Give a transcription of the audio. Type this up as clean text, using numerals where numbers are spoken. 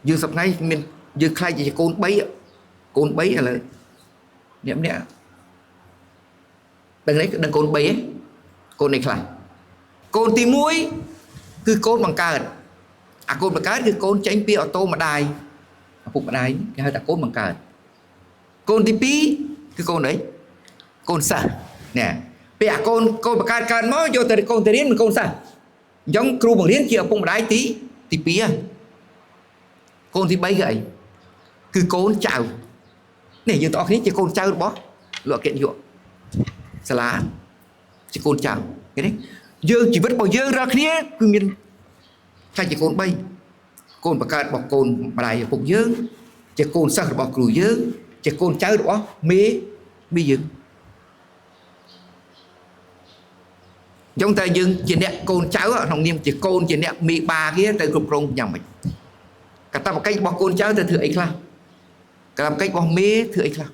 យើងសប្ងៃមានយើងខ្លាចជាកូន3កូន3ឥឡូវអ្នកម្នាក់ដឹងទេដឹងកូន3ទេកូននេះខ្លះកូនទី1គឺកូនបង្កើតអាកូនបង្កើតគឺកូនចេញពីអូតូម្ដាយឪពុកម្ដាយគេហៅថាកូនបង្កើតកូនទី2គឺកូនអីកូនសិស្សនេះពេលអាកូនកូនបង្កើតកើតមកយកទៅកូនទៅរៀនមិនកូនសិស្សអញ្ចឹងគ្រូបង្រៀនជាឪពុកម្ដាយទីទី2ហ៎កូនទី3គឺអីគឺកូនចៅនេះយើងទាំងអស់គ្នាជាកូនចៅរបស់លោកអគ្គនាយកសាលាជាកូនចៅឃើញទេយើងជីវិតរបស់យើងរាល់គ្នាគឺមានខ្លាចជាកូន3កូនបង្កើតរបស់កូនម្ដាយឪពុកយើងជាកូនសិស្សរបស់គ្រូយើងជាកូនចៅរបស់មេមេយើងអញ្ចឹងតែយើងជាអ្នកកូនចៅក្នុងនាមជាកូនជាអ្នកមេបាគេទៅគ្រប់គ្រងយ៉ាងម៉េចកាតព្វកិច្ចរបស់កូនចៅទៅធ្វើអីខ្លះកាតព្វកិច្ចរបស់មេធ្វើអីខ្លះ